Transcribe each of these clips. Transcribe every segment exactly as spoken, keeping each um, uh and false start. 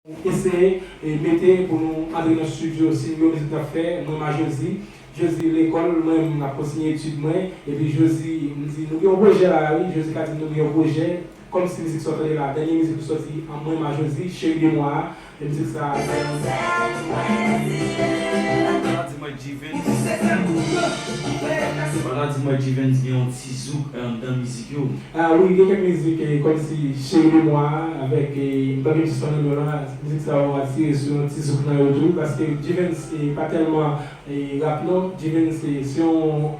Eseye e mete pou nou antre nan estidyo, si nou gen yon mizik n ap fè, mwen m a Josie. Josie lekòl, mwen menm m ap kontinye etid mwen. Epi Josie, m di nou gen yon pwojè la wi, Josie ka di nou gen yon pwojè. Kòmsi mizik sa w tande la, dènye mizik ki sòti an mwen m a Josie, Chérie de moi a, e mizik sa a. Maladi mwen G-Vens. Maladi mwen G-Vens gen yon ti zouk anndan mizik yo. Ah wi, gen kèk mizik, eh, kòmsi Chérie de moi a, avèk, eh, m pa gen ti son nan men w la, mizik sa yo atire sou yon ti zouk nan yo tou, paske G-Vens, eh, pa tèlman, eh, rap non, G-Vens, eh, se yon,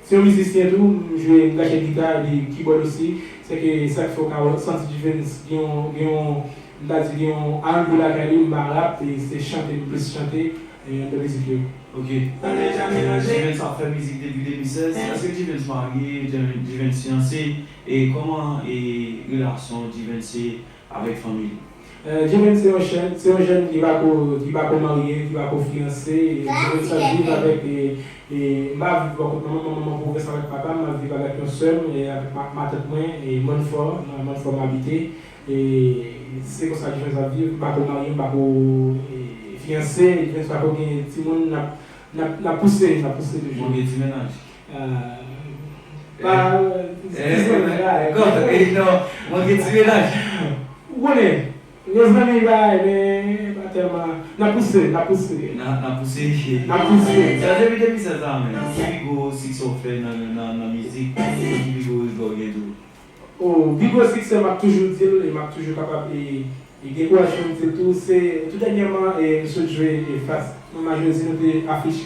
se yon mizisyen tou, m jwe, m gache gita epi kibòd osi, se ke sa k fè w ka wè, santi G-Vens gen yon, gen yon, m ta di gen yon R and B lakay li, m pa rap, e se chante, m plis chante, eh, anndan mizik yo. Ok. G-Vens ap fè mizik depi de mil sèz. Èske G-Vens marye, G-Vens fiyanse? E kòman e relasyon G-Vens se avèk fanmi li? Eh, G-Vens se yon jèn, se yon jèn ki pa ko, ki pa ko marye, ki pa ko fiyanse. E G-Vens ap viv avèk, e, e, m pa viv bò kot manman, manman, manman pwovens avèk papa m, m ap viv avèk yon sè m, e avèk ma, matant mwen, e Mannfò, nan Mannfò m abite. E se konsa G-Vens ap viv, m pa ko marye, m pa ko, e, fiyanse, G-Vens pa ko gen timoun, n ap, n ap, n ap pouse, n ap pouse toujou. Mwen gen ti mennaj. Ah, pa, eh, ti zanmi la, eh, kòm, eh, non, mwen gen ti mennaj. Ou konnen, gen zanmi bagay, men pa tèlman, n ap pouse, n ap pouse. N a, n ap pouse. N ap pouse. Sa depi de mil sèz la, men, ki pi gwo siksè w fè nan, nan, nan mizik? Ki pi gwo regle w gen tou? Oh, pi gwo siksè, m ap toujou di l, e m ap toujou kapab, e, e gen kouraj pou m di l tou, se, tou dènyèman, e, m sot jwe, e, fas, mwen m a Josie, nou te afich,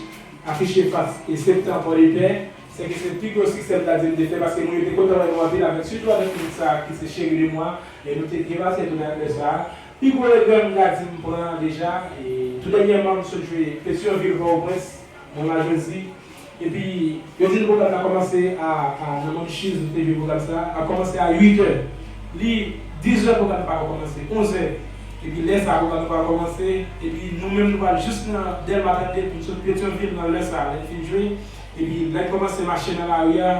afiche fas, e, Septan Pòdepè, se ke se pi gwo siksè m ta di m te fè, paske moun yo te kontan wè nou anpil avèk, sitou avèk mizik sa a ki se Chérie de moi, e nou te byen pase tou nan lè sa a. Pi gwo regrè m ta di m pran deja, e, tou dènyèman, m sot jwe Petyonvil, Pòtoprens, mwen m a Josie, epi, yo di nou pwogram la kòmanse a, a, nan Monchiz, nou te jwe pwogram sa, ap kòmanse a uit è. Li diz è pwogram nan pako kòmanse, onz è. Epi lè sa a pwogram nan pral kòmanse, epi nou menm nou pral jis nan Dèlma trannde pou n sot Petyonvil nan lè sa a, lè n fin jwe. Epi lè n kòmanse mache nan lari a,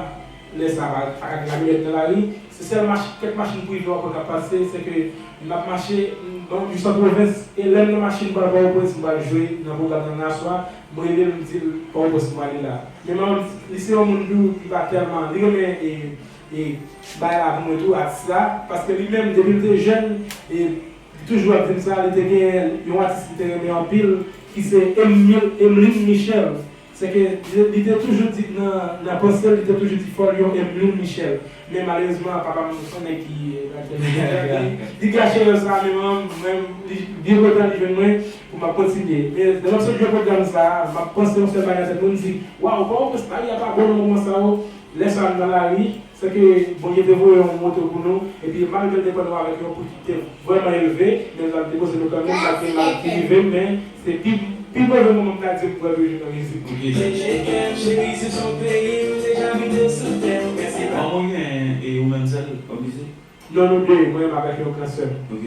lè sa a pa, pa ka gen kamyonèt nan lari. Se sèl mach-, kèk machin prive w ap wè k ap pase, se ke m ap mache, m, bon, jis an pwovens, e lè m nan machin m pral Pòtoprens, m pral jwe nan pwogram nan aswè a, m rele l, m di l, Pòtoprens m prale la. Men manman m, li se yon moun tou ki pa tèlman, li renmen, e, e, bagay la pou mwen tou, atis la, paske li menm, depi l te jèn, e, li toujou ap di m sa, li te gen yon atis li te renmen anpil, ki se Emil, Emeline Michel. Se ke li, li te toujou di nan, nan panse l, li te toujou di fò l yon Emeline Michel. Men malerezman, papa m se yon nèg ki, eh, li, li gache rèv sa, men mwen, mwen, li byen kontan li jwenn mwen pou m ap kontinye. Men lè m ap sot jwe pwogram sa, m ap panse yon sèl bagay nan tèt mwen, m di, waw, Pòtoprens, lari a pa bon non, kòman sa, o? Lè sa a m nan lari, se ke Bondye te voye yon moto pou nou, epi malgre l te pran nou avèk yon pri ki te vrèman elve, men l te poze nou kanmenm, malgre mal ki rive m, men se pi, pi move moman m ta di m pran toujou nan mizik. Ok. Manman w gen, e, ou menm sèl kòm mizik? Non, nou de, mwen menm avèk yon gran sè m. Ok.